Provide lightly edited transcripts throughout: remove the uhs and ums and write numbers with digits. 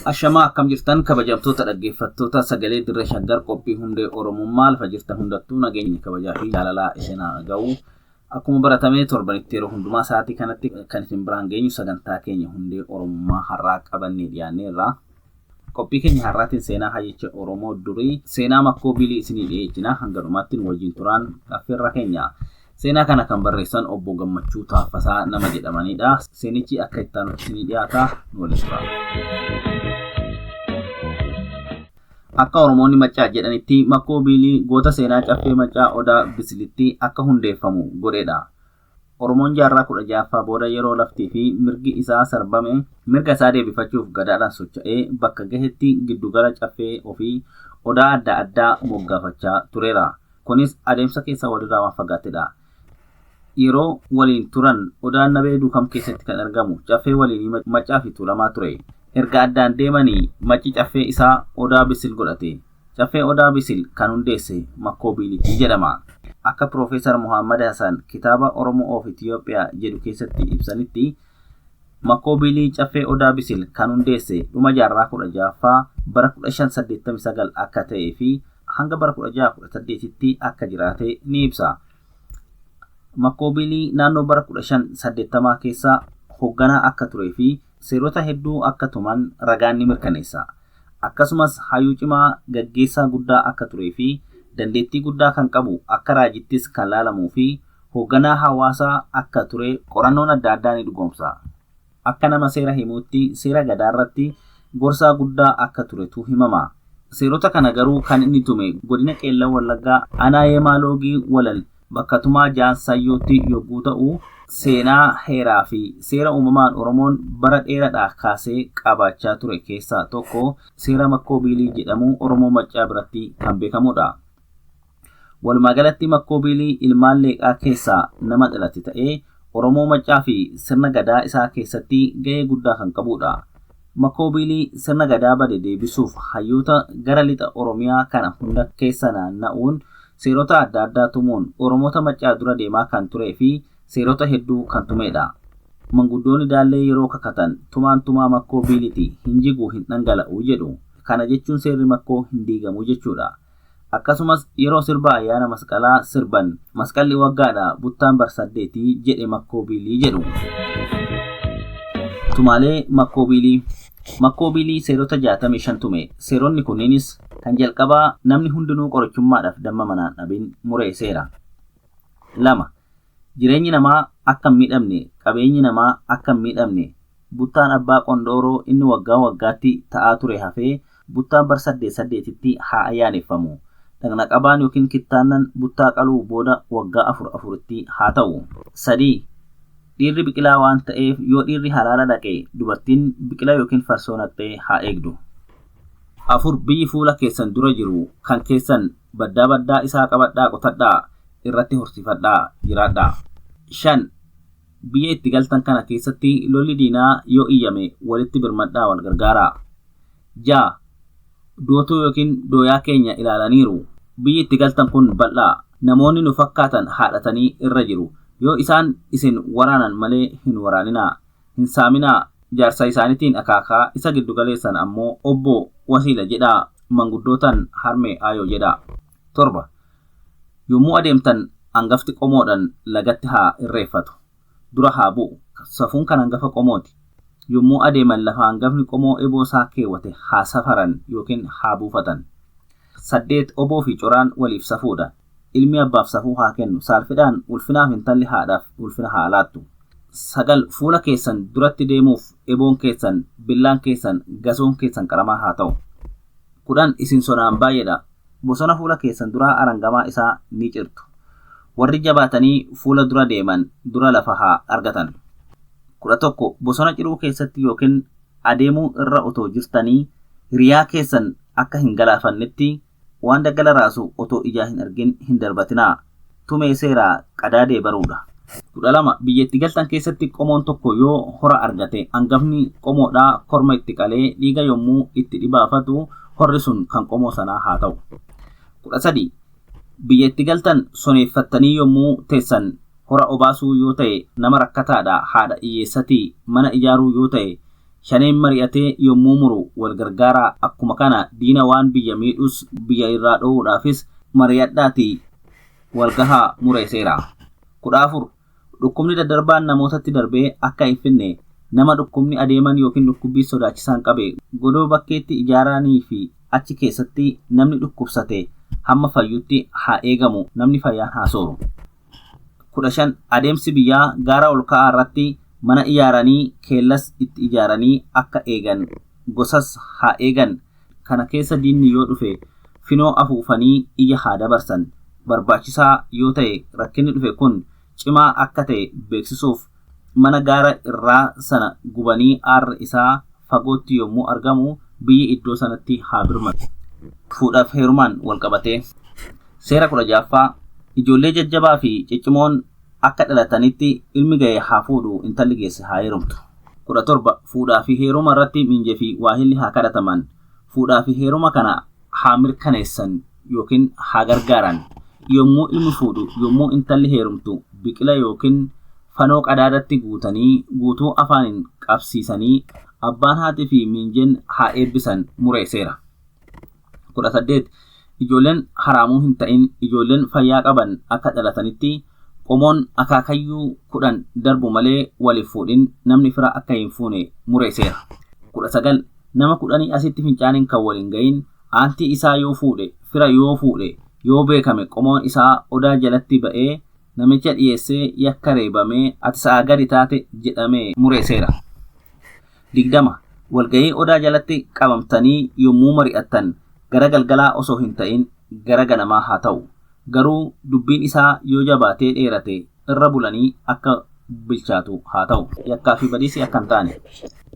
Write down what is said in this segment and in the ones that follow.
Ashamaa akkam jirtan kabajamtoota dhaggeeffattoota sagalee dirree shaggar qophii hundee Oromummaa lafa jirtan hundattuu nageenya kabajaa fi jaalalaa isin haa ga'u. Akkuma baratamee torbanitti yeroo hundumaa sa'aatii kanatti kan isin biraan geenyu sagantaa keenya hundee Oromummaa har'aa qabannee dhiyaanneerra. Qophii keenya har'aatiin seenaa hayyicha Oromoo durii seenaa makkoo biilii isinii dhiyeessina hanga dhumaatti nu wajjin turaan affeerra keenya. Seenaa kana kan barreessan obbo Gammachuu Taaffasaa nama jedhamanidha. Seenichi akka itti aanutti isinii dhiyaata nu waliin turaa. Akka Oromoonni Maccaa jedhanitti Makkoo Biilii goota seenaa caffee Maccaa Odaa Bisilitti akka hundeeffamu godhedha. Oromoon jaarraa 16ffaa booda yeroo laftii fi mirgi isaa sarbame mirga isaa deebifachuuf gadaadhaan socho'ee bakka gahetti giddugala caffee ofii odaa adda addaa moggaafachaa tureera. Kunis adeemsa keessa walirraa waan fagaatedha. Yeroo waliin turan Odaan Nabee Duukam keessatti kan argamu caffee waliinii Maccaa fi Tuulamaa ture. Erga addaan deemanii Macci caffee isaa Odaa Bisil godhate. Caffee Odaa Bisil kan hundeesse Makkoo Biilitii jedhama. Akka Piroofeesar Muhaammad Hasan kitaaba Oromo of Ethiopia jedhu keessatti ibsanitti Makkoo Biilii Caffee Odaa Bisil kan hundeesse dhuma jaarraa 16ffaa bara 1589 akka ta'ee fi hanga bara 1618tti akka jiraate ni ibsa. Makkoo Biilii naannoo bara 1580 keessa hoogganaa akka turee fi seerota hedduu akka tuman ragaan ni mirkaneessa. Akkasumas hayyuu cimaa gaggeessaa guddaa akka turee fi dandeettii guddaa kan qabu akka raajittis kan laalamuu fi hoogganaa hawaasaa akka ture qorannoon adda addaa ni dhugoomsa. Akka nama seera himuutti seera gadaa irratti gorsaa guddaa akka turetu himama. Seerota kana garuu kan inni tume godina Qeellam Wallaggaa aanaa Yeemaa Loogii Walal bakka tumaa Jaansayyootti yogguu ta'u seenaa heeraa fi seera uumamaan Oromoon bara dheeraadhaa kaasee qabaachaa ture keessaa tokko seera Makkoo Biilii jedhamu Oromoo Maccaa biratti kan beekamudha. Walumaa galatti Makkoo Biilii ilmaan Leeqaa keessaa nama dhalate ta'ee Oromoo Maccaa fi sirna gadaa isaa keessatti gahee guddaa kan qabudha. Makkoo Biilii sirna gadaa bade deebisuuf hayyoota gara lixa Oromiyaa kana hunda keessa naanna'uun seerota adda addaa tumuun Oromoota Maccaa dura deemaa kan turee fi seerota hedduu kan tumedha. Manguddoonni Daallee yeroo kakatan tumaan tumaa Makkoo Biiliti hin jigu hin dhangala'u jedhu. Kana jechuun seerri Makkoo hin diigamu jechuudha. Akkasumas yeroo sirba ayyaana masqalaa sirban masqalli waggaadha buttaan barsaddeeti jedhe Makkoo Biilii jedhu. Tumaalee Makkoo Biilii. Makkoo Biilii seerota 65 tume. Seeronni kunniinis kan jalqabaa namni hundinuu qorichummaadhaaf damma manaan dhabin muree seera. 2. Jireenyi namaa akka hin miidhamne, qabeenyi namaa akka hin miidhamne, buttaan abbaa qondooroo inni waggaa waggaatti ta'aa ture hafee buttaan bar saddeet saddeetitti haa ayyaaneffamu. Dhaqna qabaan yookiin kittaannan buttaa qaluu booda waggaa afur afuritti haa ta'u. 3. Dhiirri biqilaa waan ta'eef yoo dhiirri halaala dhaqe dubartiin biqila yookiin farsoo naqxee haa eegdu. 4 biyyi fuula keessan dura jiru kan keessan baddaa baddaa isaa qabadhaa qotadhaa irratti horsiifadhaa jiraadhaa. 5 biyya itti galtan kana keessatti lolli diinaa yoo iyyame walitti birmadhaa wal gargaaraa. 6 Dootuu yookiin dooyaa keenya ilaalaniiru. Biyyi itti galtan kun bal'aa. Namoonni nu fakkaatan haadhatanii irra jiru. Yoo isaan isin waraanan malee hin waraaninaa. Hin saaminaa. Jaarsa isaaniitiin akaakaa isa giddugaleessan ammoo obbo Wasiila jedhaa manguddootaan harmee Aayoo jedhaa. 7 yommuu adeemtan angafti qomoodhan lagatti haa irreeffatu. Dura haa bu'u. Safuun kan hangafa qomooti. Yommuu adeeman lafa hangafni qomoo eboo isaa keewwate haa safaran yookiin haa buufatan. 8 oboo fi coraan waliif safuudha. Ilmi abbaaf safuu haa kennu. Saalfidhaan ulfinaaf intalli haadhaaf ulfina haa laattu. 9 fuula keessan duratti deemuuf eboon keessan, billaan keessan, gasoon keessan qaramaa haa ta'u. 10 isin sonaan baay'eedha. Bosona fuula keessan duraa arangamaa isaa ni cirtu. Warri jabaatanii fuula dura deeman dura lafa haa argatan. 11 bosona ciruu keessatti yookiin adeemuu irra otoo jirtanii hiriyaa keessan akka hin galaafannetti waan daggala raasu otoo ijaa hin argin hin darbatinaa. Tumee seeraa qadaadee baruudha. 12 biyya itti galtan keessatti qomoon tokko yoo hora argate angafni qomoodhaa korma itti qalee dhiiga yommuu itti dhibaafatu horri sun kan qomoo sanaa haa ta'u. 13 biyya itti galtan soneeffattanii yommuu teessan hora obaasuu yoo ta'e nama rakkataadha haadha hiyyeessatii mana ijaaruu yoo ta'e Shaneen mari'atee yommuu muru wal gargaaraa. Akkuma kana diina waan biyya miidhus biyya irraa dhoowwuudhaafis mari'adhaatii wal gahaa mureesseera. 14. Dhukkubni daddarbaan namootatti darbee akka hin finne nama dhukkubni adeeman yookiin dhukkubbii sodaachisaan qabe godoo bakkeetti ijaaranii fi achi keessatti namni dhukkubsate hamma fayyutti haa eegamu, namni fayyaan haa sooru. 15. Adeemsi biyyaa gaara ol ka'aa irratti mana ijaaranii keellas itti ijaaranii akka eegan gosas haa eegan. Kana keessa diinni yoo dhufe finoo afuufanii iyya haa dabarsan. Barbaachisaa yoo ta'e rakkinni dhufe kun cimaa akka ta'e beeksisuuf mana gaara irraa sana gubanii aarri isaa fagootti yommuu argamu biyyi iddoo sanatti haa birmatu. Fuudhaaf heerumaan wal qabatee. Seera 16ffaa. Ijoollee jajjabaa fi ciccimoon akka dhalatanitti ilmi ga'e haa fuudhu, intalli geesse haa heerumtu. 17. Fuudhaa fi heeruma irratti miinjee fi waahilli haa kadhataman. Fuudhaa fi heeruma kana haa mirkaneessan yookiin haa gargaaran. Yommuu ilmi fuudhu, yommuu intalli heerumtu biqila yookiin fanoo qadaadatti guutanii guutuu afaaniin qabsiisanii abbaan haatii fi miinjeen haa eebbisan mureesseera. 18. Ijoolleen haraamuu hin ta'in ijoolleen fayyaa qaban akka dhalatanitti qomoon akaakayyuu 10 darbu malee waliif fuudhin namni fira akka hin fuune mureesseera. 19. Nama 10 asitti fincaaniin kan waliin gahin aantii isaa yoo fuudhe fira yoo fuudhe yoo beekame qomoon isaa odaa jalatti ba'ee namicha dhiyeessee yakka reebamee ati sa'aa gadi taate jedhamee mureesseera. 20. Walga'ii odaa jalatti qabamtanii yommuu mari'attan gara galgalaa osoo hin ta'in gara ganamaa haa ta'u. Garuu dubbiin isaa yoo jabaatee dheerate irra bulanii akka bilchaatu haa ta'u. Yakkaa fi badiisi akka hin taane.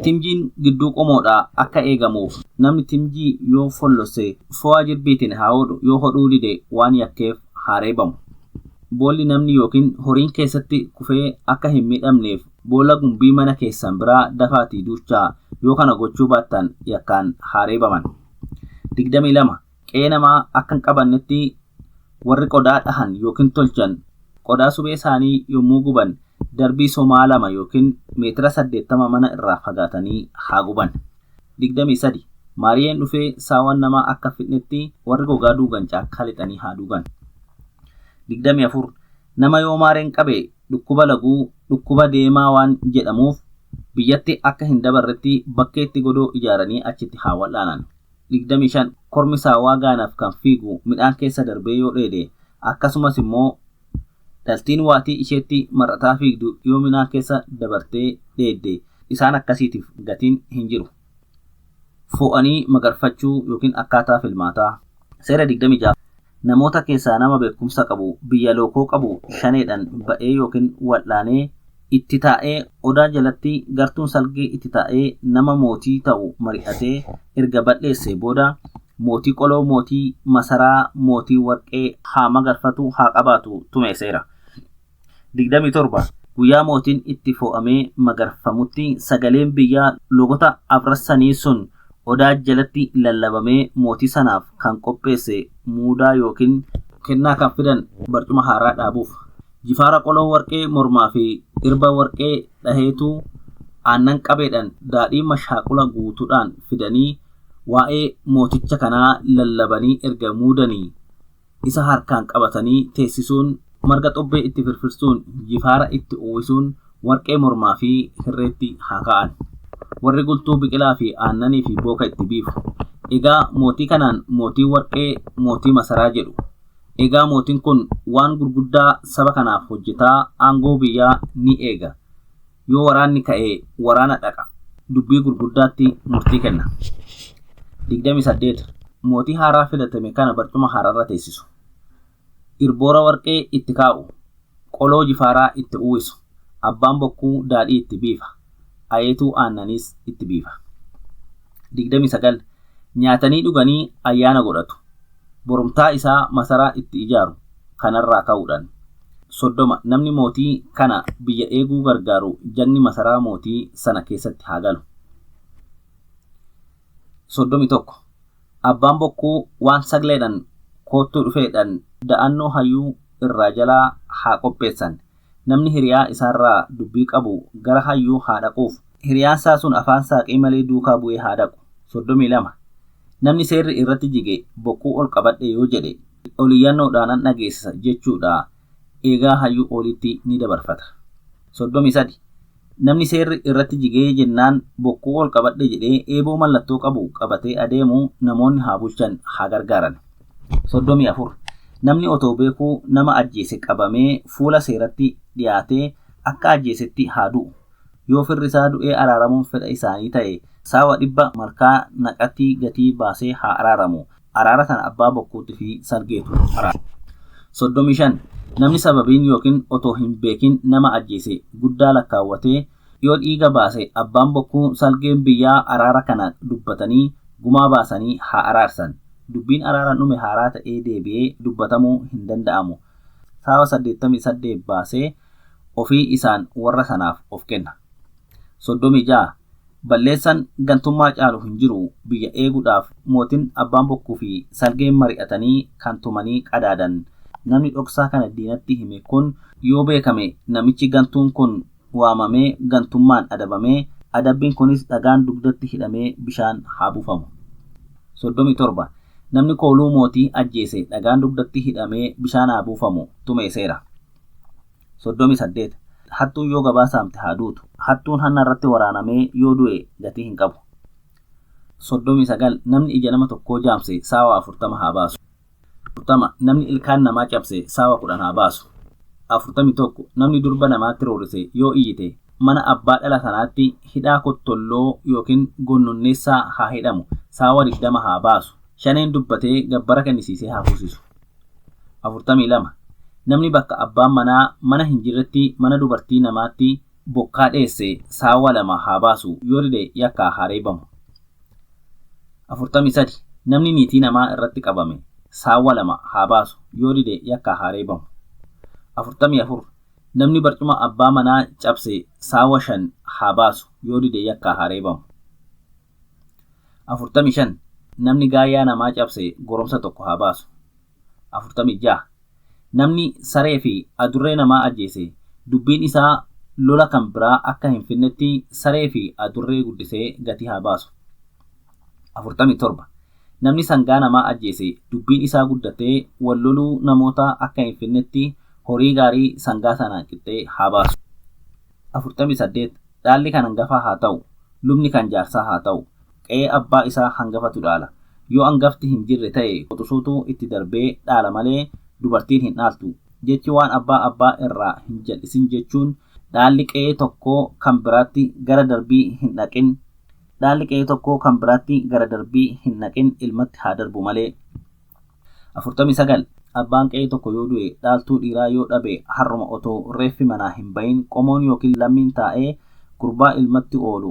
Timjiin gidduu qomoodhaa akka eegamuuf namni timjii yoo follosse fo'aa jirbiitiin haa hodhu, yoo hodhuu dide waan yakkeef haa reebamu. Boolli namni yookiin horiin keessatti kufee akka hin miidhamneef boolla gumbii mana keessan biraa dafaatii duuchaa, yoo kana gochuu baattan yakkaan haa reebaman. 22. Qe'ee namaa akka hin qabannetti warri qodaa dhahan yookiin tolchan qodaa suphee isaanii yommuu guban darbii somaa 2 yookiin meetira 80 mana irraa fagaatanii haa guban. 23. Maariyeen dhufee saawwan namaa akka fidnetti warri gogaa duugan caakkaa lixanii haa duugan. 24. Nama yoo maareen qabe dhukkuba laguu dhukkuba deemaa waan jedhamuuf biyyatti akka hin dabarretti bakkeetti godoo ijaaranii achitti haa wal'aanan. 25. Kormi saawwaa gaanaaf kan fiigu midhaan keessa darbee yoo dheede akkasumas immoo dhaltiin waatii isheetti mar'ataa fiigdu yoo midhaan keessa dabartee dheedde isaan akkasiitiif gatiin hin jiru. Fo'anii magarfachuu yookiin akkaataa filmaataa. Seera 26. Namoota keessaa nama beekumsa qabu biyya lookoo qabu shaneedhaan ba'ee yookiin wal'aanee itti taa'ee odaa jalatti gartuun salgee itti taa'ee nama mootii ta'u mari'atee erga bal'eessee booda mootii qoloo mootii masaraa mootii warqee haa magarfatu haa qabaatu tumeesseera. 27. Guyyaa mootiin itti fo'amee magarfamutti sagaleen biyyaa logota afrassanii sun odaa jalatti lallabamee mootii sanaaf kan qopheesse muudaa yookiin kennaa kan fidan barcuma haaraa dhaabuuf. Jifaara qoloo warqee mormaa fi irba warqee dhaheetu aannan qabeedhaan daadhii mashaaqula guutuudhaan fidanii waa'ee mooticha kanaa lallabanii erga muudanii isa harkaan qabatanii teessisuun marga xobbee itti firfirsuun jifaara itti uwwisuun warqee mormaa fi hirreetti haa kaa'an. Warri gultuu biqilaa fi aannanii fi booka itti biifu. Egaa mootii kanaan mootii warqee mootii masaraa jedhu. Egaa mootiin kun waan gurguddaa saba kanaaf hojjetaa aangoo biyyaa ni eega. Yoo waraanni ka'e waraana dhaqa. Dubbii gurguddaatti murtii kenna. 28. Mootii haaraa filatame kana barcuma haaraarra teessisu. Irboora warqee itti kaa'u. Qoloo jifaaraa itti uwwisu. Abbaan bokkuu daadhii itti biifa. Ayeetuu aannaniis itti biifa. 29. Nyaatanii dhuganii ayyaana godhatu. Borumtaa isaa masaraa itti ijaaru. Kanarraa ka'uudhaan. 30. Namni mootii kana biyya eeguu gargaaru jagni masaraa mootii sana keessatti haa galu. 31. Abbaan bokkuu waan sagleedhaan koottuu dhufeedhaan da'annoo hayyuu irraa jalaa haa qopheessan. Namni hiriyaa isaarraa dubbii qabu gara hayyuu haa dhaquuf. Hiriyaansaa sun afaan saaqee malee duukaa bu'ee haa dhaqu. 32. Namni seerri irratti jige bokkuu ol qabadhe yoo jedhe oliyyannoodhaan dhageessisa jechuudha. Eegaa hayyuu olitti ni dabarfata. 33. Namni seerri irratti jigee jennaan bokkuu ol qabadhe jedhee eeboo mallattoo qabu qabatee adeemu namoonni haa bulchan haa gargaaran. 34. Namni otoo beekuu nama ajjeese qabamee fuula seeratti dhiyaatee akka ajjeesetti haa du'u. Yoo firri isaa du'ee araaramuun fedha isaanii ta'e saawa 100 malkaa naqatti gatii baasee haa araaramu. Araara sana abbaa bokkuutti fi salgeetu araara. 35. Namni sababiin yookiin otoo hin beekin nama ajjeese guddaa lakkaawwatee yoo dhiiga baase abbaan bokkuu salgeen biyyaa araara kana dubbatanii gumaa baasanii haa araarsan. Dubbiin araaraan dhume haaraa ta'ee deebi'ee dubbatamuu hin danda'amu. Saawa 88 baasee ofii isaan warra sanaaf of kenna. 36. Balleessan gantummaa caalu hin jiru. Biyya eeguudhaaf mootiin abbaan bokkuu fi salgeen mari'atanii kan tumanii qadaadan. Namni dhoksaa kana diinatti hime kun yoo beekame namichi gantuun kun waamamee gantummaan adabamee adabbiin kunis dhagaan dugdatti hidhamee bishaan haa buufamu. 37. Namni kooluu mootii ajjeese dhagaan dugdatti hidhamee bishaan haa buufamu tumee seera. 38. Hattuun yoo gabaa saamte haa duutu. Hattuun hanna irratti waraanamee yoo du'e gatii hin qabu. 39. Namni ija nama tokkoo jaamse saawa 40 haa baasu. 40. Namni ilkaan namaa cabse saawa 10 haa baasu. 41. Namni durba namaatti roorise yoo iyyite mana abbaa dhala sanaatti hidhaa kottolloo yookiin gonnonneessaa haa hidhamu. Saawa 20 haa baasu. Shaneen dubbatee gabbara kennisiisee haa fuusisu. 42. Namni bakka abbaan manaa mana hin jirretti mana dubartii namaatti bokkaa dheesse saawa 2 haa baasu. Yoo dide yakkaa haa reebamu. 43. Namni niitii namaa irratti qabame saawa 2 haa baasu. Yoo dide yakkaa haa reebamu. 44. Namni barcuma abbaa manaa cabse saawa 5 haa baasu. Yoo dide yakkaa haa reebamu. 45. Namni gaayyaa namaa cabse goromsa 1 haa baasu. 46. Namni saree fi adurree namaa ajjeese dubbiin isaa lola kan biraa akka hin finnetti saree fi adurree guddisee gatii haa baasu. 47. Namni sangaa namaa ajjeese dubbiin isaa guddatee wal loluu namoota akka hin finnetti horii gaarii sangaa sana qixxee haa baasu. 48. Dhaalli kan hangafaa haa ta'u, lubni kan jaarsaa haa ta'u, qe'ee abbaa isaa hangafatu dhaala. Yoo hangafti hin jirre ta'e quxisuutu itti darbee dhaala malee dubartiin hin dhaaltu. Jechi waan abbaa abbaa irraa hin jal'isin jechuun dhaalli qe'ee tokkoo kan biraatti gara darbii hin dhaqin. Dhaalli qe'ee tokkoo kan biraatti gara darbii hin dhaqin ilmatti haa darbu malee. 49. Abbaan qe'ee tokko yoo du'e dhaaltuu dhiiraa yoo dhabe harruma otoo reeffi manaa hin bahin qomoon yookiin lammiin taa'ee gurbaa ilmatti oolu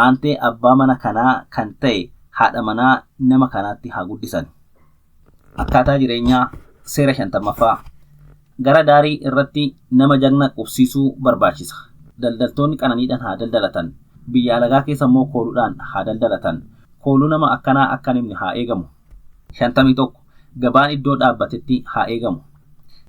aantee abbaa mana kanaa kan ta'e haadha manaa nama kanaatti haa guddisan. Akkaataa jireenyaa seera 50ffaa. Gara daarii irratti nama jagna qubsiisuu barbaachisa. Daldaltoonni qananiidhaan haa daldalatan. Biyya alagaa keessa immoo kooluudhaan haa daldalatan. Kooluu nama akkanaa akka namni haa eegamu. 51. Gabaan iddoo dhaabbatetti haa eegamu.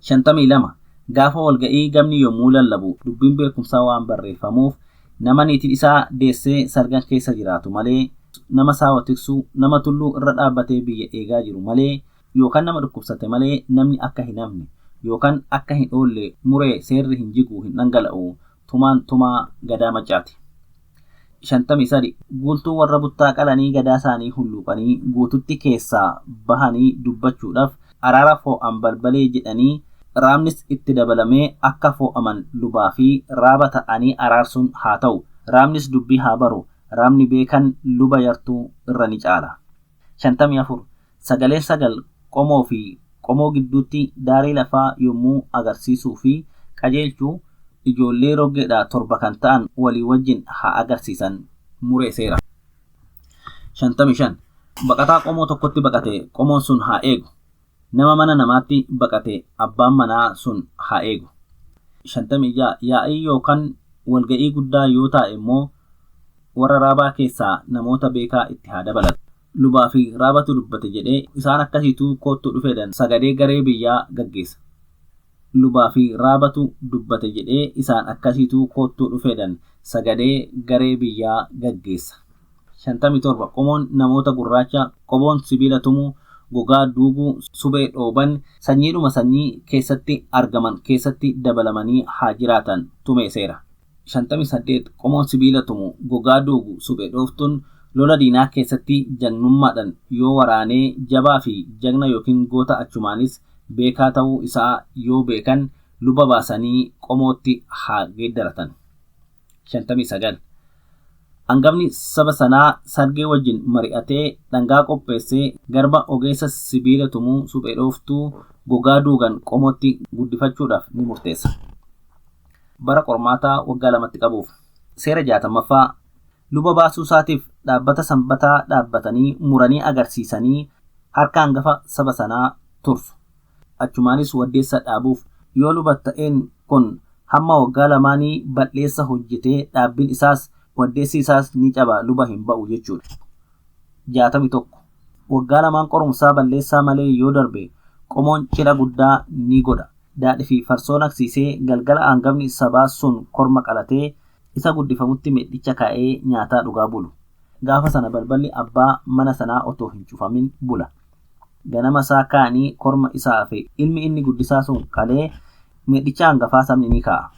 52. Gaafa walga'ii gamni yommuu lallabu dubbiin beekumsaa waan barreeffamuuf nama niitiin isaa deessee salgan keessa jiraatu malee nama saawa tiksuu nama tulluu irra dhaabbatee biyya eegaa jiru malee yookaan nama dhukkubsate malee namni akka hin hafne yookaan akka hin oolle muree seerri hin jigu hin dhangala'u tumaan tumaa gadaa macaati. 53. Guultuu warra buttaa qalanii gadaa isaanii hulluuqanii guututti keessaa bahanii dubbachuudhaaf araara foo'an balbalee jedhanii raabnis itti dabalamee akka foo'aman lubaa fi raaba ta'anii araarsuun haa ta'u. Raabnis dubbii haa baru. Raabni beekan luba yartuu irra ni caala. 54. Sagaleen sagal qomoo fi qomoo gidduutti daarii lafaa yommuu agarsiisuu fi qajeelchuu ijoollee roggeedhaa 7 kan ta'an walii wajjin haa agarsiisan muree seera. 55. Baqataa qomoo tokkotti baqate qomoon sun haa eegu. Nama mana namaatti baqate abbaan manaa sun haa eegu. 56. Yaa'ii yookaan walga'ii guddaa yoo taa'e immoo warra raabaa keessaa namoota beekaa itti haa dabalatu. Lubaa fi raabatu dubbate jedhee isaan akkasiitu koottu dhufeedhaan sagadee garee biyyaa gaggeessa. Lubaa fi raabatu dubbate jedhee isaan akkasiitu koottu dhufeedhaan sagadee garee biyyaa gaggeessa. 57. Qomoon namoota gurraacha qoboon sibiila tumuu, gogaa duuguu, suphee dhooban sanyiidhuma sanyii keessatti argaman keessatti dabalamanii haa jiraatan tume seera. 58. Qomoon sibiila tumu, gogaa duugu, suphee dhooftuun lola diinaa keessatti jagnummaadhaan yoo waraanee jabaa fi jagna yookiin goota achumaanis beekaa ta'uu isaa yoo beekan luba baasanii qomootti haa geeddaratan. 59. Hangafni saba sanaa sargee wajjin mari'atee dhangaa qopheessee garba ogeessa sibiila tumuu, suphee dhooftuu, gogaa duugan qomootti guddifachuudhaaf ni murteessa. Bara qormaataa waggaa 2tti qabuuf. Seera 60ffaa. Luba baasuu isaatiif dhaabbata sanbataa dhaabbatanii muranii agarsiisanii harka hangafa saba sanaa tursu. Achumaanis waddeessa dhaabuuf yoo luba ta'een kun hamma waggaa 2 bal'eessa hojjetee dhaabbiin isaas waddeessi isaas ni caba luba hin ba'u jechuudha. 61. Waggaa 2 qorumsaa balleessaa malee yoo darbe qomoon cidha guddaa ni godha. Daadhii fi farsoo naqsiisee galgala hangafni sabaa sun korma qalatee isa guddifamutti medhicha kaa'ee nyaataa dhugaa bulu. Gaafa sana balballi abbaa mana sanaa otoo hin cufamin bula. Ganama isaa kaa'anii korma isaa fi ilmi inni guddisaa sun qalee medhicha hangafaa sabni ni kaa'a.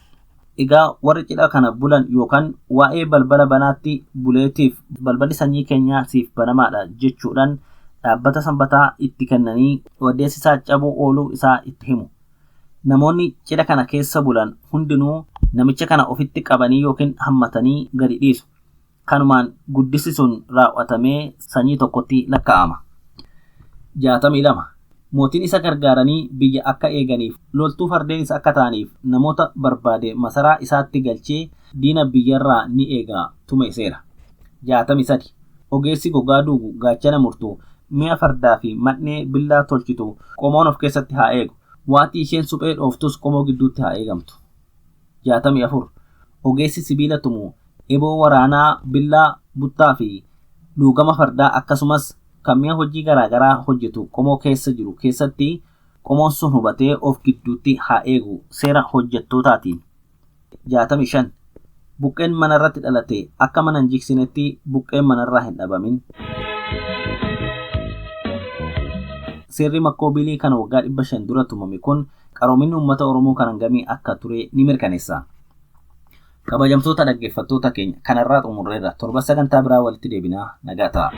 Egaa warri cidha kana bulan yookaan waa'ee balbala banaatti buleetiif balballi sanyii keenyaa siif banamaadha jechuudhaan dhaabbata sanbataa itti kennanii waddeessi isaa cabuu ooluu isaa itti himu. Namoonni cidha kana keessa bulan hundinuu namicha kana ofitti qabanii yookiin hammatanii gadi dhiisu. Kanumaan guddisi sun raawwatamee sanyii tokkotti lakkaa'ama. 62. Mootiin isa gargaaranii biyya akka eeganiif loltuu fardeen isa akka ta'aniif namoota barbaade masaraa isaatti galchee diina biyyarraa ni eega tume seera. 63. Ogeessi gogaa duugu gaachana murtu mi'a fardaa fi man'ee billaa tolchitu qomoon of keessatti haa eegu. Waatii isheen suphee dhooftus qomoo gidduutti haa eegamtu. 64. Ogeessi sibiila tumu eboo waraanaa billaa buttaa fi luugama fardaa akkasumas kan mi'a hojii garaagaraa hojjetu qomoo keessa jiru keessatti qomoon sun hubatee of gidduutti haa eegu seera hojjettootaatiin. 65. Buqqeen manarratti dhalate akka mana hin jigsinetti buqqeen manarraa hin dhabamin. Seerri makkoobilii kan waggaa 500 dura tumame kun qaroominni uummata Oromoo kan hangamii akka ture ni mirkaneessa. Kabajamtoota dhaggeeffattoota keenya kanarraa xumurreerra. Torba sagantaa biraa walitti deebinaa. Nagaa ta'a.